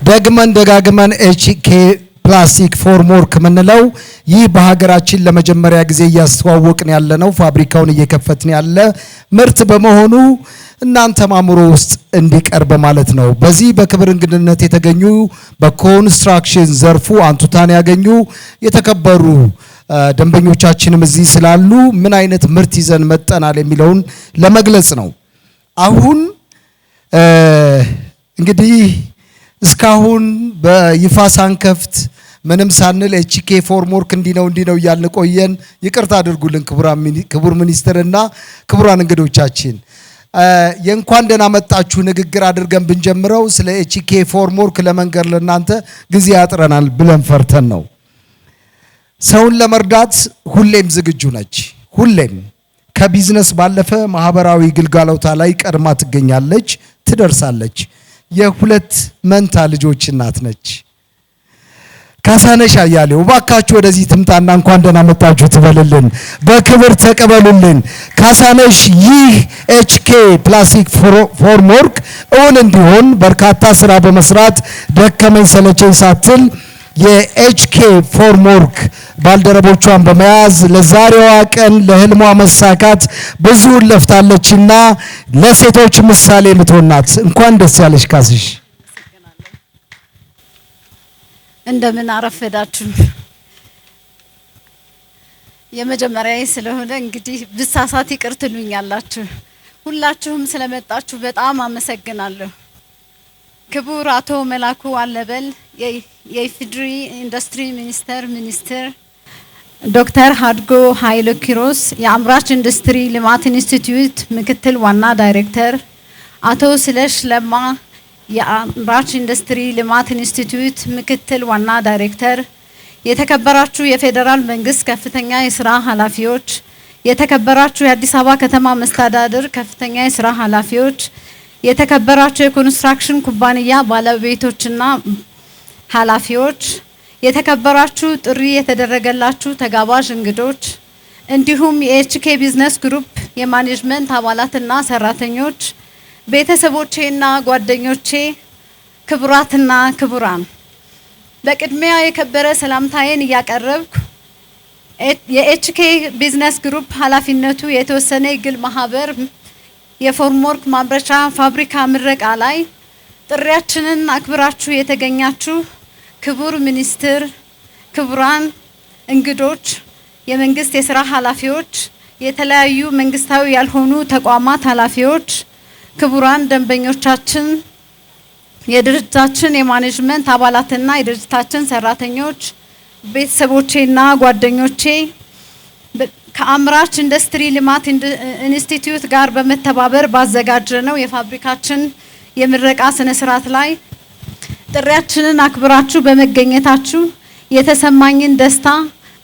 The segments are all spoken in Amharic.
ደግመን ደጋግመን HK plastic formwork የምንለው ይህ በሀገራችን ለመጀመሪያ ጊዜ እያስተዋወቅን ያለነው፣ ፋብሪካውን እየከፈትን ያለ ምርት በመሆኑ እናንተም አእምሮ ውስጥ እንዲቀርብ ማለት ነው። በዚህ በክብር እንግድነት የተገኙ፣ በኮንስትራክሽን ዘርፉ አንቱታን ያገኙ የተከበሩ ደንበኞቻችንም እዚህ ስላሉ ምን አይነት ምርት ይዘን መጥተናል የሚለውን ለመግለጽ ነው። አሁን እንግዲህ እስካሁን በይፋ ሳንከፍት፣ ምንም ሳንል HK formwork እንዲህ ነው፣ እንዲህ ነው እያልን ቆየን። ይቅርታ አድርጉልን ክቡር ሚኒስትርና ክቡራን እንግዶቻችን። የእንኳን ደህና መጣችሁ ንግግር አድርገን ብንጀምረው ስለ HK formwork ለመንገር ለእናንተ ጊዜ ያጥረናል ብለን ፈርተን ነው። ሰውን ለመርዳት ሁሌም ዝግጁ ነች። ሁሌም ከቢዝነስ ባለፈ ማህበራዊ ግልጋሎቷ ላይ ቀድማ ትገኛለች፣ ትደርሳለች። የሁለት መንታ ልጆች እናት ነች። ካሳነሽ አያሌው እባካችሁ ወደዚህ ትምጣና እንኳን ደህና መጣችሁ ትበልልን። በክብር ተቀበሉልን። ካሳነሽ ይህ HK plastic formwork እውን እንዲሆን በርካታ ስራ በመስራት፣ ደከመኝ ሰለቸኝ ሳትል፣ የ HK formwork ባልደረቦቿን በመያዝ ለዛሬዋ ቀን ለህልሟ መሳካት ብዙ ለፍታለችና ለሴቶች ምሳሌ የምትሆን ናት። እንኳን ደስ ያለሽ ካስሽ። እንደምን አረፈዳችሁ። የመጀመሪያዬ ስለሆነ እንግዲህ ብሳሳት ይቅር ትሉኛላችሁ። ሁላችሁም ስለመጣችሁ በጣም አመሰግናለሁ። ክቡር አቶ መላኩ አለበል፣ የኢፌዴሪ ኢንዱስትሪ ሚኒስቴር ሚኒስትር፣ ዶክተር ሀድጎ ኃይለ ኪሮስ፣ የአምራች ኢንዱስትሪ ልማት ኢንስቲትዩት ምክትል ዋና ዳይሬክተር፣ አቶ ስለሽ ለማ፣ የአምራች ኢንዱስትሪ ልማት ኢንስቲትዩት ምክትል ዋና ዳይሬክተር፣ የተከበራችሁ የፌዴራል መንግስት ከፍተኛ የስራ ኃላፊዎች፣ የተከበራችሁ የአዲስ አበባ ከተማ መስተዳድር ከፍተኛ የስራ ኃላፊዎች፣ የተከበራችሁ የኮንስትራክሽን ኩባንያ ባለቤቶችና ኃላፊዎች፣ የተከበራችሁ ጥሪ የተደረገላችሁ ተጋባዥ እንግዶች፣ እንዲሁም የ HK Business Group የማኔጅመንት አባላትና ሰራተኞች፣ ቤተሰቦቼና ጓደኞቼ፣ ክቡራትና ክቡራን፣ በቅድሚያ የከበረ ሰላምታዬን እያቀረብኩ የ HK Business Group ኃላፊነቱ የተወሰነ የግል ማህበር የ formwork ማምረቻ ፋብሪካ ምረቃ ላይ ጥሪያችንን አክብራችሁ የተገኛችሁ ክቡር ሚኒስትር፣ ክቡራን እንግዶች፣ የመንግስት የስራ ኃላፊዎች፣ የተለያዩ መንግስታዊ ያልሆኑ ተቋማት ኃላፊዎች፣ ክቡራን ደንበኞቻችን፣ የድርጅታችን የማኔጅመንት አባላትና የድርጅታችን ሰራተኞች፣ ቤተሰቦቼና ጓደኞቼ፣ ከአምራች ኢንዱስትሪ ልማት ኢንስቲትዩት ጋር በመተባበር ባዘጋጀነው የፋብሪካችን የምረቃ ስነ ስርዓት ላይ ጥሪያችንን አክብራችሁ በመገኘታችሁ የተሰማኝን ደስታ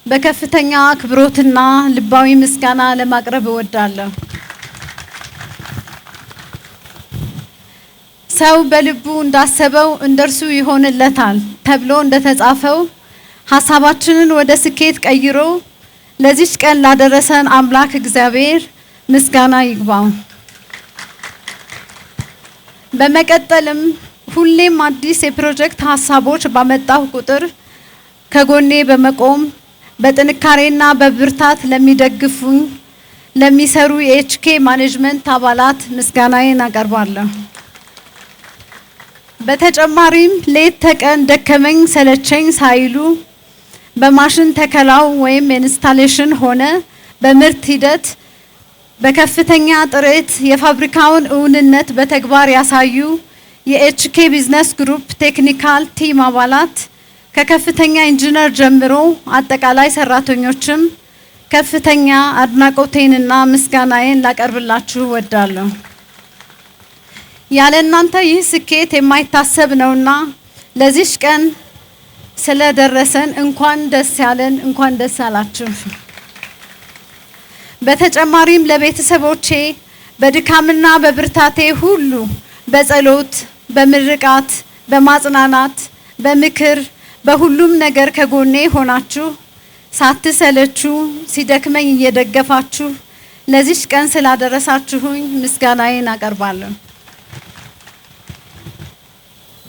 በከፍተኛ አክብሮትና ልባዊ ምስጋና ለማቅረብ እወዳለሁ። ሰው በልቡ እንዳሰበው እንደርሱ ይሆንለታል ተብሎ እንደተጻፈው፣ ሀሳባችንን ወደ ስኬት ቀይሮ ለዚች ቀን ላደረሰን አምላክ እግዚአብሔር ምስጋና ይግባው። በመቀጠልም ሁሌም አዲስ የፕሮጀክት ሀሳቦች ባመጣሁ ቁጥር ከጎኔ በመቆም በጥንካሬና በብርታት ለሚደግፉኝ፣ ለሚሰሩ የ HK ማኔጅመንት አባላት ምስጋናዬን አቀርባለሁ። በተጨማሪም ሌት ተቀን ደከመኝ ሰለቸኝ ሳይሉ በማሽን ተከላው ወይም installation ሆነ በምርት ሂደት በከፍተኛ ጥረት የፋብሪካውን እውንነት በተግባር ያሳዩ የ HK Business Group technical team አባላት ከከፍተኛ ኢንጂነር ጀምሮ አጠቃላይ ሰራተኞችም ከፍተኛ አድናቆቴንና ምስጋናዬን ላቀርብላችሁ እወዳለሁ። ያለ እናንተ ይህ ስኬት የማይታሰብ ነውና ለዚች ቀን ስለደረሰን እንኳን ደስ ያለን፣ እንኳን ደስ ያላችሁ። በተጨማሪም ለቤተሰቦቼ በድካምና በብርታቴ ሁሉ በጸሎት፣ በምርቃት፣ በማጽናናት፣ በምክር፣ በሁሉም ነገር ከጎኔ ሆናችሁ ሳትሰለቹ ሲደክመኝ እየደገፋችሁ ለዚች ቀን ስላደረሳችሁኝ ምስጋናዬን አቀርባለሁ።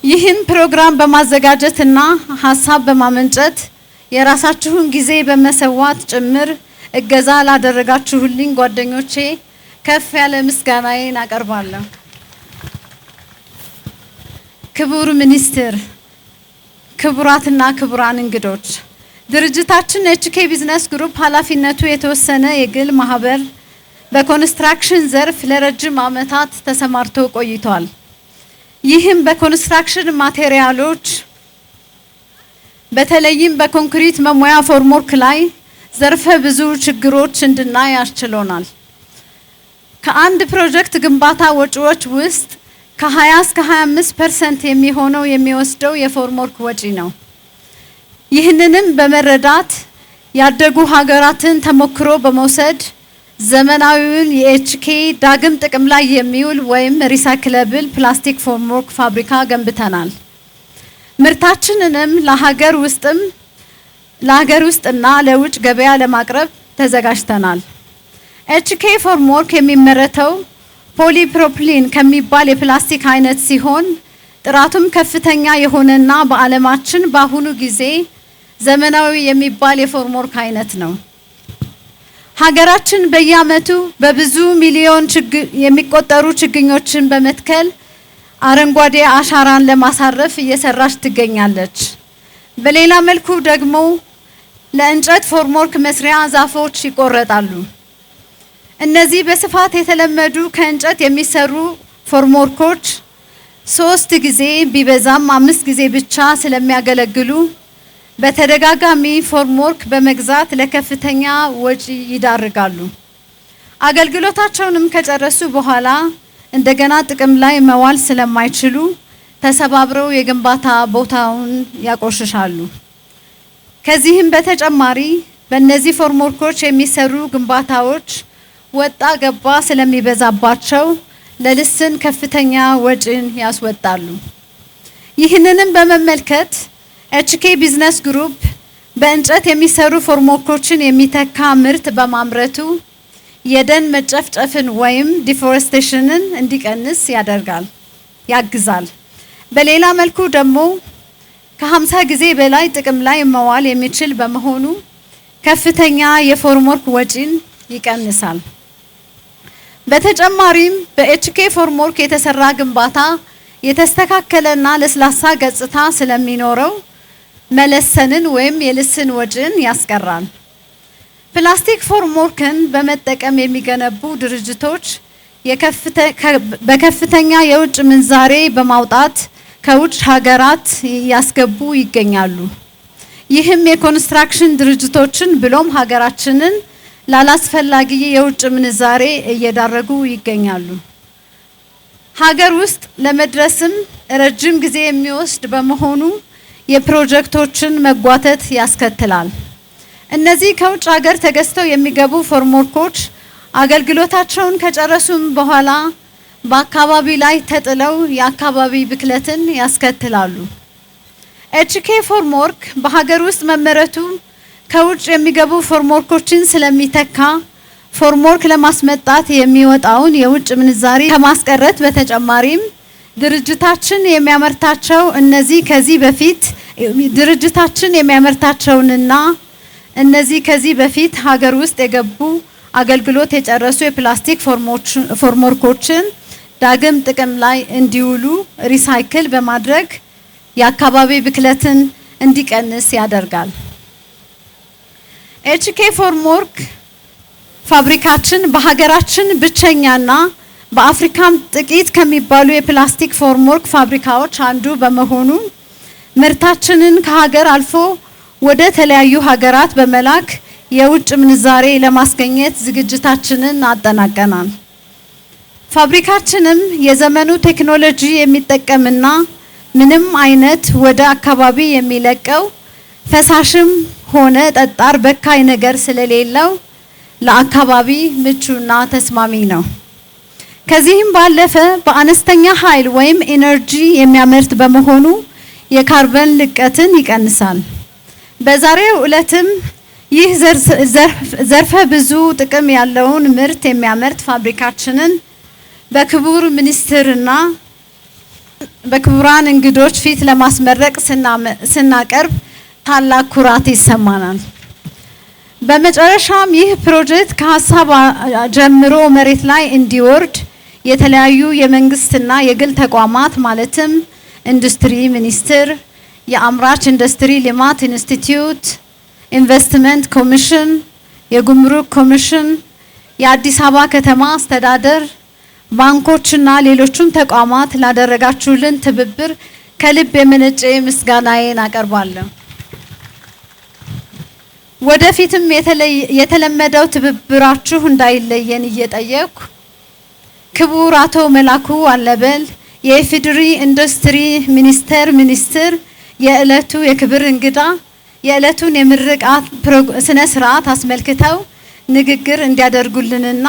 ይህን ፕሮግራም በማዘጋጀትና ሀሳብ በማመንጨት የራሳችሁን ጊዜ በመሰዋት ጭምር እገዛ ላደረጋችሁልኝ ጓደኞቼ ከፍ ያለ ምስጋናዬን አቀርባለሁ። ክቡር ሚኒስትር፣ ክቡራትና ክቡራን እንግዶች፣ ድርጅታችን HK Business Group ኃላፊነቱ የተወሰነ የግል ማህበር በኮንስትራክሽን ዘርፍ ለረጅም ዓመታት ተሰማርቶ ቆይቷል። ይህም በኮንስትራክሽን ማቴሪያሎች፣ በተለይም በኮንክሪት መሙያ formwork ላይ ዘርፈ ብዙ ችግሮች እንድናይ አስችሎናል። ከአንድ ፕሮጀክት ግንባታ ወጪዎች ውስጥ ከ20 እስከ 25% የሚሆነው የሚወስደው የ formwork ወጪ ነው። ይህንንም በመረዳት ያደጉ ሀገራትን ተሞክሮ በመውሰድ ዘመናዊውን የ HK ዳግም ጥቅም ላይ የሚውል ወይም recyclable plastic formwork ፋብሪካ ገንብተናል። ምርታችንንም ለሀገር ውስጥና ለውጭ ገበያ ለማቅረብ ተዘጋጅተናል። HK formwork የሚመረተው polypropylene ከሚባል የፕላስቲክ አይነት ሲሆን፣ ጥራቱም ከፍተኛ የሆነና በዓለማችን በአሁኑ ጊዜ ዘመናዊ የሚባል የ formwork አይነት ነው። ሀገራችን በየዓመቱ በብዙ ሚሊዮን የሚቆጠሩ ችግኞችን በመትከል አረንጓዴ አሻራን ለማሳረፍ እየሰራች ትገኛለች። በሌላ መልኩ ደግሞ ለእንጨት formwork መስሪያ ዛፎች ይቆረጣሉ። እነዚህ በስፋት የተለመዱ ከእንጨት የሚሰሩ formwork ኦች 3 ጊዜ፣ ቢበዛም 5 ጊዜ ብቻ ስለሚያገለግሉ በተደጋጋሚ formwork በመግዛት ለከፍተኛ ወጪ ይዳርጋሉ። አገልግሎታቸውንም ከጨረሱ በኋላ እንደገና ጥቅም ላይ መዋል ስለማይችሉ ተሰባብረው የግንባታ ቦታውን ያቆሽሻሉ። ከዚህም በተጨማሪ በእነዚህ formwork ኦች የሚሰሩ ግንባታዎች ወጣ ገባ ስለሚበዛባቸው ለልስን ከፍተኛ ወጪን ያስወጣሉ። ይህንንም በመመልከት HK Business Group በእንጨት የሚሰሩ formwork ኦችን የሚተካ ምርት በማምረቱ የደን መጨፍጨፍን ወይም deforestation ን እንዲቀንስ ያደርጋል፣ ያግዛል። በሌላ መልኩ ደግሞ ከ50 ጊዜ በላይ ጥቅም ላይ መዋል የሚችል በመሆኑ ከፍተኛ የ formwork ወጪን ይቀንሳል። በተጨማሪም በ HK formwork የተሰራ ግንባታ የተስተካከለና ለስላሳ ገጽታ ስለሚኖረው መለሰንን ወይም የልስን ወጪን ያስቀራል። ፕላስቲክ formwork ን በመጠቀም የሚገነቡ ድርጅቶች በከፍተኛ የውጭ ምንዛሬ በማውጣት ከውጭ ሀገራት እያስገቡ ይገኛሉ። ይህም የኮንስትራክሽን ድርጅቶችን ብሎም ሀገራችንን ላላስፈላጊ የውጭ ምንዛሬ እየዳረጉ ይገኛሉ። ሀገር ውስጥ ለመድረስም ረጅም ጊዜ የሚወስድ በመሆኑ የፕሮጀክቶችን መጓተት ያስከትላል። እነዚህ ከውጭ ሀገር ተገዝተው የሚገቡ formwork ኦች አገልግሎታቸውን ከጨረሱም በኋላ በአካባቢ ላይ ተጥለው የአካባቢ ብክለትን ያስከትላሉ። HK formwork በሀገር ውስጥ መመረቱ ከውጭ የሚገቡ formwork ኦችን ስለሚተካ formwork ለማስመጣት የሚወጣውን የውጭ ምንዛሪ ከማስቀረት በተጨማሪም ድርጅታችን የሚያመርታቸውንና እነዚህ ከዚህ በፊት ሀገር ውስጥ የገቡ፣ አገልግሎት የጨረሱ የፕላስቲክ formwork ኦችን ዳግም ጥቅም ላይ እንዲውሉ recycle በማድረግ የአካባቢ ብክለትን እንዲቀንስ ያደርጋል። HK formwork ፋብሪካችን በሀገራችን ብቸኛና በአፍሪካም ጥቂት ከሚባሉ የፕላስቲክ formwork ፋብሪካዎች አንዱ በመሆኑ ምርታችንን ከሀገር አልፎ ወደ ተለያዩ ሀገራት በመላክ የውጭ ምንዛሬ ለማስገኘት ዝግጅታችንን አጠናቀናል። ፋብሪካችንም የዘመኑ ቴክኖሎጂ የሚጠቀምና ምንም አይነት ወደ አካባቢ የሚለቀው ፈሳሽም ሆነ ጠጣር በካይ ነገር ስለሌለው ለአካባቢ ምቹና ተስማሚ ነው። ከዚህም ባለፈ በአነስተኛ ኃይል ወይም energy የሚያመርት በመሆኑ የካርበን ልቀትን ይቀንሳል። በዛሬው ዕለትም ይህ ዘርፈ ብዙ ጥቅም ያለውን ምርት የሚያመርት ፋብሪካችንን በክቡር ሚኒስትርና በክቡራን እንግዶች ፊት ለማስመረቅ ስናቀርብ ታላቅ ኩራት ይሰማናል። በመጨረሻም ይህ ፕሮጀክት ከሀሳብ ጀምሮ መሬት ላይ እንዲወርድ የተለያዩ የመንግስትና የግል ተቋማት ማለትም ኢንዱስትሪ ሚኒስቴር፣ የአምራች ኢንዱስትሪ ልማት ኢንስቲትዩት፣ ኢንቨስትመንት ኮሚሽን፣ የጉምሩክ ኮሚሽን፣ የአዲስ አበባ ከተማ አስተዳደር፣ ባንኮችና ሌሎችም ተቋማት ላደረጋችሁልን ትብብር ከልብ የመነጨ ምስጋናዬን አቀርባለሁ። ወደፊትም የተለመደው ትብብራችሁ እንዳይለየን እየጠየቅኩ ክቡር አቶ መላኩ አለበል የኢፌዴሪ ኢንዱስትሪ ሚኒስቴር ሚኒስትር፣ የዕለቱ የክብር እንግዳ፣ የዕለቱን የምርቃት ስነ ስርዓት አስመልክተው ንግግር እንዲያደርጉልንና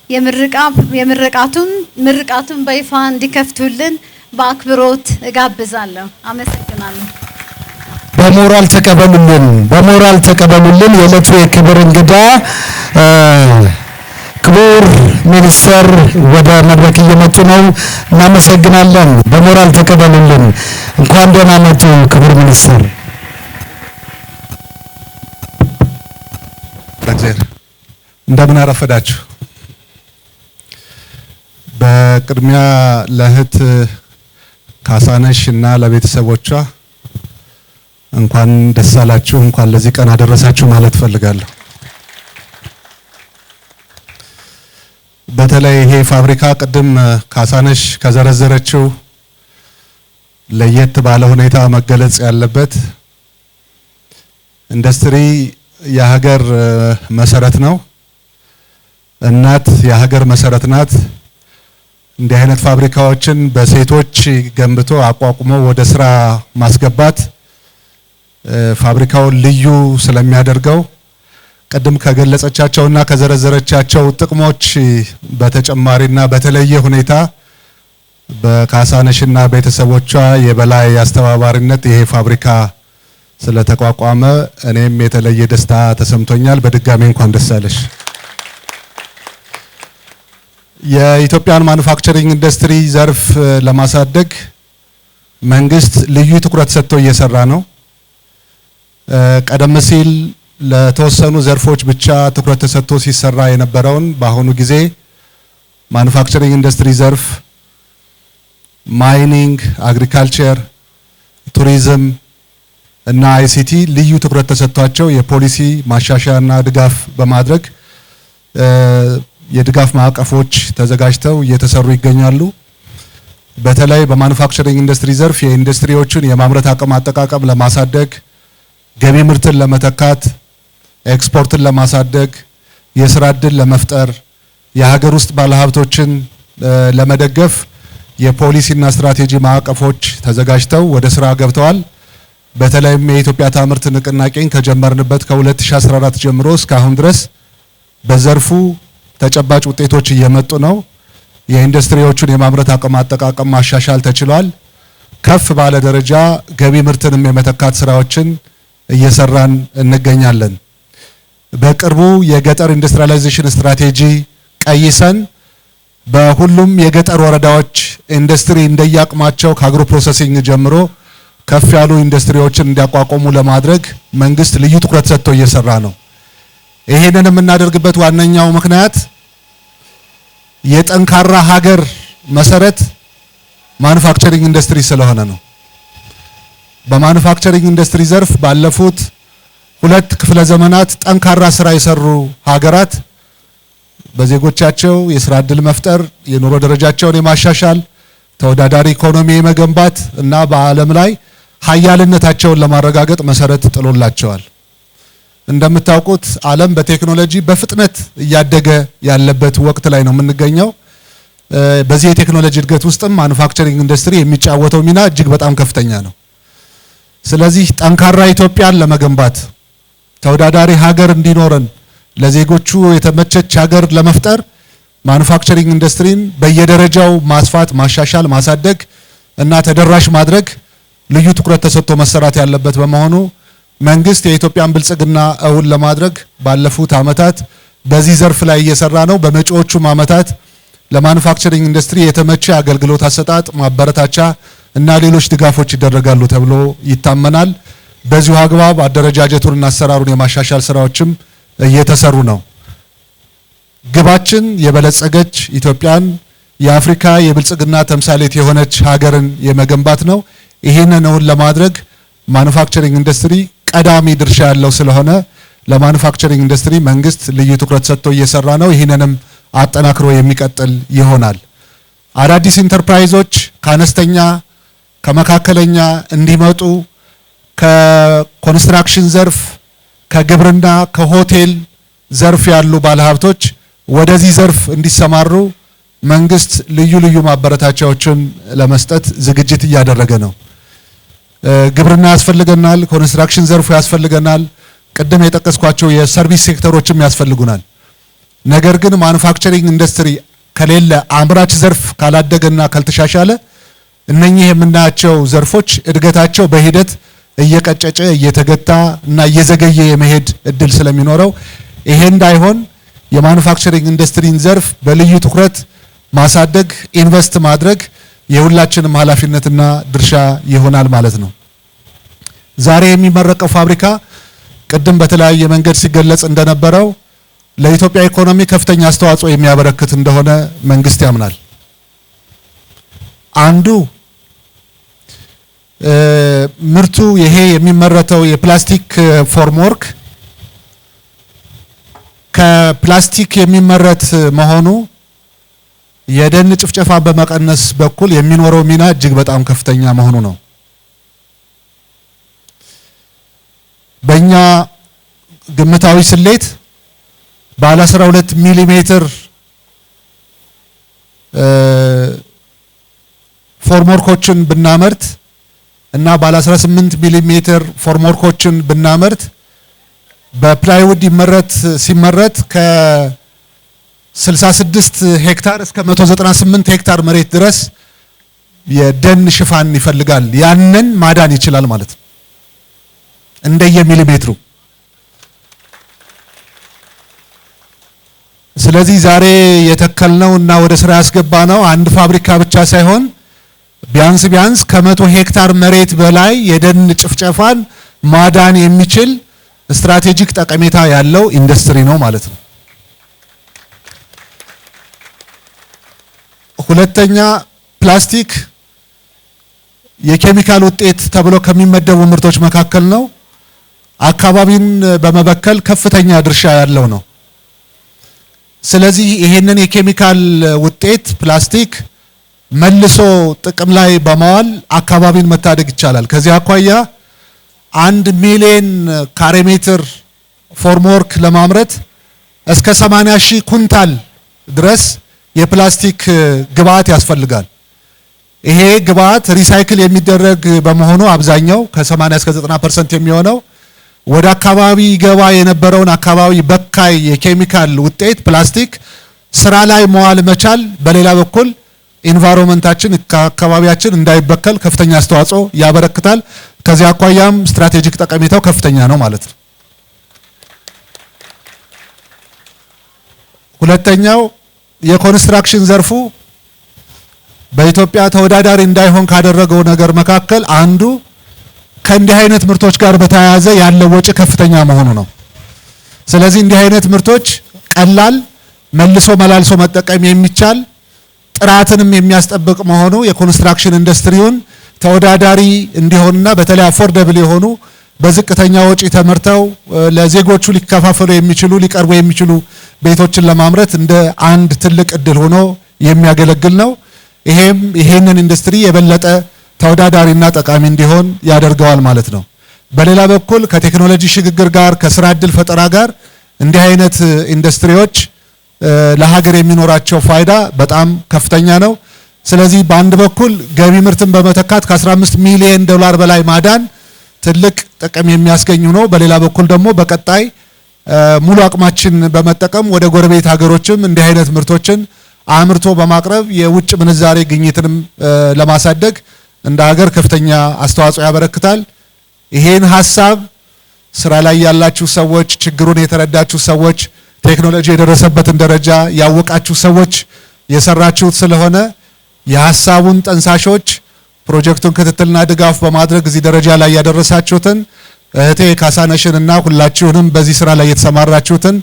የምርቃቱን ምርቃቱን በይፋ እንዲከፍቱልን በአክብሮት እጋብዛለሁ። አመሰግናለሁ። በሞራል ተቀበሉልን፣ በሞራል ተቀበሉልን። የዕለቱ የክብር እንግዳ ክቡር ሚኒስትር ወደ መድረክ እየመጡ ነው። እናመሰግናለን። በሞራል ተቀበሉልን። እንኳን ደህና መጡ ክቡር ሚኒስትር። እግዚአብሔር እንደምን አረፈዳችሁ። በቅድሚያ ለእህት ካሳነሽ እና ለቤተሰቦቿ እንኳን ደስ አላችሁ፣ እንኳን ለዚህ ቀን አደረሳችሁ ማለት እፈልጋለሁ። በተለይ ይሄ ፋብሪካ ቅድም ካሳነሽ ከዘረዘረችው ለየት ባለ ሁኔታ መገለጽ ያለበት፣ ኢንዱስትሪ የሀገር መሰረት ነው። እናት የሀገር መሰረት ናት። እንዲህ አይነት ፋብሪካዎችን በሴቶች ገንብቶ አቋቁሞ ወደ ስራ ማስገባት ፋብሪካውን ልዩ ስለሚያደርገው ቅድም ከገለጸቻቸውና ከዘረዘረቻቸው ጥቅሞች በተጨማሪና በተለየ ሁኔታ በካሳነሽና ቤተሰቦቿ የበላይ አስተባባሪነት ይሄ ፋብሪካ ስለተቋቋመ እኔም የተለየ ደስታ ተሰምቶኛል። በድጋሚ እንኳን ደስ አለሽ። የኢትዮጵያን ማኑፋክቸሪንግ ኢንዱስትሪ ዘርፍ ለማሳደግ መንግስት ልዩ ትኩረት ሰጥቶ እየሰራ ነው። ቀደም ሲል ለተወሰኑ ዘርፎች ብቻ ትኩረት ተሰጥቶ ሲሰራ የነበረውን በአሁኑ ጊዜ ማኑፋክቸሪንግ ኢንዱስትሪ ዘርፍ፣ mining፣ agriculture፣ ቱሪዝም እና ICT ልዩ ትኩረት ተሰጥቷቸው የፖሊሲ ማሻሻያና ድጋፍ በማድረግ የድጋፍ ማዕቀፎች ተዘጋጅተው እየተሰሩ ይገኛሉ። በተለይ በማኑፋክቸሪንግ ኢንዱስትሪ ዘርፍ የኢንዱስትሪዎችን የማምረት አቅም አጠቃቀም ለማሳደግ፣ ገቢ ምርትን ለመተካት፣ ኤክስፖርትን ለማሳደግ፣ የስራ ዕድል ለመፍጠር፣ የሀገር ውስጥ ባለሀብቶችን ለመደገፍ የፖሊሲና ስትራቴጂ ማዕቀፎች ተዘጋጅተው ወደ ስራ ገብተዋል። በተለይም የኢትዮጵያ ታምርት ንቅናቄን ከጀመርንበት ከ2014 ጀምሮ እስካሁን ድረስ በዘርፉ ተጨባጭ ውጤቶች እየመጡ ነው። የኢንዱስትሪዎቹን የማምረት አቅም አጠቃቀም ማሻሻል ተችሏል። ከፍ ባለ ደረጃ ገቢ ምርትንም የመተካት ስራዎችን እየሰራን እንገኛለን። በቅርቡ የገጠር industrialization ስትራቴጂ ቀይሰን በሁሉም የገጠር ወረዳዎች ኢንዱስትሪ እንደየአቅማቸው ከ agro processing ጀምሮ ከፍ ያሉ ኢንዱስትሪዎችን እንዲያቋቁሙ ለማድረግ መንግስት ልዩ ትኩረት ሰጥቶ እየሰራ ነው። ይሄንን የምናደርግበት ዋነኛው ምክንያት የጠንካራ ሀገር መሰረት ማኑፋክቸሪንግ ኢንዱስትሪ ስለሆነ ነው። በማኑፋክቸሪንግ ኢንዱስትሪ ዘርፍ ባለፉት 2 ክፍለ ዘመናት ጠንካራ ስራ የሰሩ ሀገራት በዜጎቻቸው የስራ ዕድል መፍጠር፣ የኑሮ ደረጃቸውን የማሻሻል፣ ተወዳዳሪ ኢኮኖሚ የመገንባት እና በዓለም ላይ ሀያልነታቸውን ለማረጋገጥ መሰረት ጥሎላቸዋል። እንደምታውቁት ዓለም በቴክኖሎጂ በፍጥነት እያደገ ያለበት ወቅት ላይ ነው የምንገኘው። በዚህ የቴክኖሎጂ እድገት ውስጥም ማኑፋክቸሪንግ ኢንዱስትሪ የሚጫወተው ሚና እጅግ በጣም ከፍተኛ ነው። ስለዚህ ጠንካራ ኢትዮጵያን ለመገንባት፣ ተወዳዳሪ ሀገር እንዲኖረን፣ ለዜጎቹ የተመቸች ሀገር ለመፍጠር ማኑፋክቸሪንግ ኢንዱስትሪን በየደረጃው ማስፋት፣ ማሻሻል፣ ማሳደግ እና ተደራሽ ማድረግ ልዩ ትኩረት ተሰጥቶ መሰራት ያለበት በመሆኑ መንግስት የኢትዮጵያን ብልጽግና እውን ለማድረግ ባለፉት ዓመታት በዚህ ዘርፍ ላይ እየሰራ ነው። በመጪዎቹም ዓመታት ለማኑፋክቸሪንግ ኢንዱስትሪ የተመቸ አገልግሎት አሰጣጥ ማበረታቻ እና ሌሎች ድጋፎች ይደረጋሉ ተብሎ ይታመናል። በዚሁ አግባብ አደረጃጀቱንና አሰራሩን የማሻሻል ስራዎችም እየተሰሩ ነው። ግባችን የበለጸገች ኢትዮጵያን የአፍሪካ የብልጽግና ተምሳሌት የሆነች ሀገርን የመገንባት ነው። ይህንን እውን ለማድረግ ማኑፋክቸሪንግ ኢንዱስትሪ ቀዳሚ ድርሻ ያለው ስለሆነ ለማኑፋክቸሪንግ ኢንዱስትሪ መንግስት ልዩ ትኩረት ሰጥቶ እየሰራ ነው። ይህንንም አጠናክሮ የሚቀጥል ይሆናል። አዳዲስ ኢንተርፕራይዞች ከአነስተኛ ከመካከለኛ እንዲመጡ ከኮንስትራክሽን ዘርፍ፣ ከግብርና፣ ከሆቴል ዘርፍ ያሉ ባለሀብቶች ወደዚህ ዘርፍ እንዲሰማሩ መንግስት ልዩ ልዩ ማበረታቻዎችን ለመስጠት ዝግጅት እያደረገ ነው። ግብርና ያስፈልገናል፣ ኮንስትራክሽን ዘርፉ ያስፈልገናል፣ ቅድም የጠቀስኳቸው የ service ሴክተሮችም ያስፈልጉናል። ነገር ግን ማኑፋክቸሪንግ ኢንዱስትሪ ከሌለ፣ አምራች ዘርፍ ካላደገና ካልተሻሻለ እነኚህ የምናያቸው ዘርፎች እድገታቸው በሂደት እየቀጨጨ፣ እየተገታ እና እየዘገየ የመሄድ እድል ስለሚኖረው ይሄ እንዳይሆን የማኑፋክቸሪንግ ኢንዱስትሪን ዘርፍ በልዩ ትኩረት ማሳደግ፣ ኢንቨስት ማድረግ የሁላችንም ኃላፊነትና ድርሻ ይሆናል ማለት ነው። ዛሬ የሚመረቀው ፋብሪካ ቅድም በተለያየ መንገድ ሲገለጽ እንደነበረው ለኢትዮጵያ ኢኮኖሚ ከፍተኛ አስተዋጽኦ የሚያበረክት እንደሆነ መንግስት ያምናል። አንዱ ምርቱ ይሄ የሚመረተው የፕላስቲክ formwork ከፕላስቲክ የሚመረት መሆኑ የደን ጭፍጨፋ በመቀነስ በኩል የሚኖረው ሚና እጅግ በጣም ከፍተኛ መሆኑ ነው። በእኛ ግምታዊ ስሌት ባለ 12 ሚሊ ሜትር formwork ኦችን ብናመርት እና ባለ 18 ሚሊ ሜትር formwork ኦችን ብናመርት በ plywood ሲመረት ከ66 ሄክታር እስከ 198 ሄክታር መሬት ድረስ የደን ሽፋን ይፈልጋል። ያንን ማዳን ይችላል ማለት ነው እንደየሚሊሜትሩ። ስለዚህ ዛሬ የተከልነው እና ወደ ስራ ያስገባነው አንድ ፋብሪካ ብቻ ሳይሆን ቢያንስ ቢያንስ ከ100 ሄክታር መሬት በላይ የደን ጭፍጨፋን ማዳን የሚችል ስትራቴጂክ ጠቀሜታ ያለው ኢንዱስትሪ ነው ማለት ነው። ሁለተኛ፣ ፕላስቲክ የኬሚካል ውጤት ተብሎ ከሚመደቡ ምርቶች መካከል ነው። አካባቢን በመበከል ከፍተኛ ድርሻ ያለው ነው። ስለዚህ ይሄንን የኬሚካል ውጤት ፕላስቲክ መልሶ ጥቅም ላይ በማዋል አካባቢን መታደግ ይቻላል። ከዚህ አኳያ 1 ሚሊዮን ካሬ ሜትር formwork ለማምረት እስከ 80 ሺህ ኩንታል ድረስ የፕላስቲክ ግብአት ያስፈልጋል። ይሄ ግብአት recycle የሚደረግ በመሆኑ አብዛኛው ከ80 እስከ 90% የሚሆነው ወደ አካባቢ ገባ የነበረውን አካባቢ በካይ የኬሚካል ውጤት ፕላስቲክ ስራ ላይ መዋል መቻል በሌላ በኩል environment ኣችን አካባቢያችን እንዳይበከል ከፍተኛ አስተዋጽኦ ያበረክታል። ከዚህ አኳያም ስትራቴጂክ ጠቀሜታው ከፍተኛ ነው ማለት ነው። ሁለተኛው፣ የኮንስትራክሽን ዘርፉ በኢትዮጵያ ተወዳዳሪ እንዳይሆን ካደረገው ነገር መካከል አንዱ ከእንዲህ አይነት ምርቶች ጋር በተያያዘ ያለው ወጪ ከፍተኛ መሆኑ ነው። ስለዚህ እንዲህ አይነት ምርቶች ቀላል፣ መልሶ መላልሶ መጠቀም የሚቻል፣ ጥራትንም የሚያስጠብቅ መሆኑ የኮንስትራክሽን ኢንዱስትሪውን ተወዳዳሪ እንዲሆንና በተለይ affordable የሆኑ፣ በዝቅተኛ ወጪ ተመርተው ለዜጎቹ ሊከፋፈሉ የሚችሉ፣ ሊቀርቡ የሚችሉ ቤቶችን ለማምረት እንደ አንድ ትልቅ እድል ሆኖ የሚያገለግል ነው። ይሄም ይሄንን ኢንዱስትሪ የበለጠ ተወዳዳሪና ጠቃሚ እንዲሆን ያደርገዋል ማለት ነው። በሌላ በኩል ከቴክኖሎጂ ሽግግር ጋር፣ ከስራ እድል ፈጠራ ጋር እንዲህ አይነት ኢንዱስትሪዎች ለሀገር የሚኖራቸው ፋይዳ በጣም ከፍተኛ ነው። ስለዚህ በአንድ በኩል ገቢ ምርትን በመተካት ከ15 ሚሊዮን ዶላር በላይ ማዳን ትልቅ ጥቅም የሚያስገኝ ነው። በሌላ በኩል ደግሞ በቀጣይ ሙሉ አቅማችን በመጠቀም ወደ ጎረቤት ሀገሮችም እንዲህ አይነት ምርቶችን አምርቶ በማቅረብ የውጭ ምንዛሬ ግኝትንም ለማሳደግ እንደ ሀገር ከፍተኛ አስተዋጽኦ ያበረክታል። ይሄን ሀሳብ ስራ ላይ ያላችሁ ሰዎች፣ ችግሩን የተረዳችሁ ሰዎች፣ ቴክኖሎጂ የደረሰበትን ደረጃ ያወቃችሁ ሰዎች የሰራችሁት ስለሆነ የሀሳቡን ጠንሳሾች፣ ፕሮጀክቱን ክትትልና ድጋፍ በማድረግ እዚህ ደረጃ ላይ ያደረሳችሁትን እህቴ ካሳነሽን እና ሁላችሁንም በዚህ ስራ ላይ የተሰማራችሁትን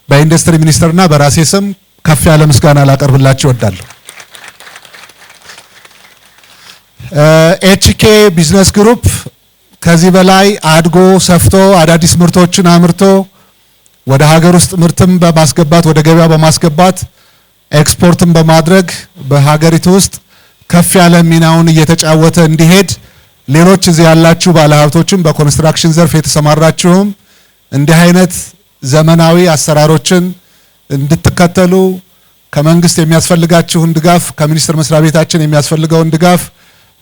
በኢንዱስትሪ ሚኒስቴርና በራሴ ስም ከፍ ያለ ምስጋና ላቀርብላችሁ እወዳለሁ። HK Business Group ከዚህ በላይ አድጎ ሰፍቶ አዳዲስ ምርቶችን አምርቶ ወደ ሀገር ውስጥ ምርትም በማስገባት፣ ወደ ገበያ በማስገባት፣ ኤክስፖርትን በማድረግ በሀገሪቱ ውስጥ ከፍ ያለ ሚናውን እየተጫወተ እንዲሄድ፣ ሌሎች እዚህ ያላችሁ ባለሀብቶችም በኮንስትራክሽን ዘርፍ የተሰማራችሁም እንዲህ አይነት ዘመናዊ አሰራሮችን እንድትከተሉ ከመንግስት የሚያስፈልጋችሁን ድጋፍ፣ ከሚኒስቴር መስሪያ ቤታችን የሚያስፈልገውን ድጋፍ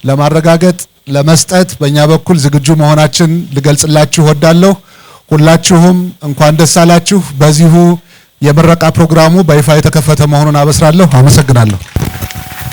ለማረጋገጥ ለመስጠት በእኛ በኩል ዝግጁ መሆናችን ልገልጽላችሁ እወዳለሁ። ሁላችሁም እንኳን ደስ አላችሁ። በዚሁ የምረቃ ፕሮግራሙ በይፋ የተከፈተ መሆኑን አበስራለሁ። አመሰግናለሁ።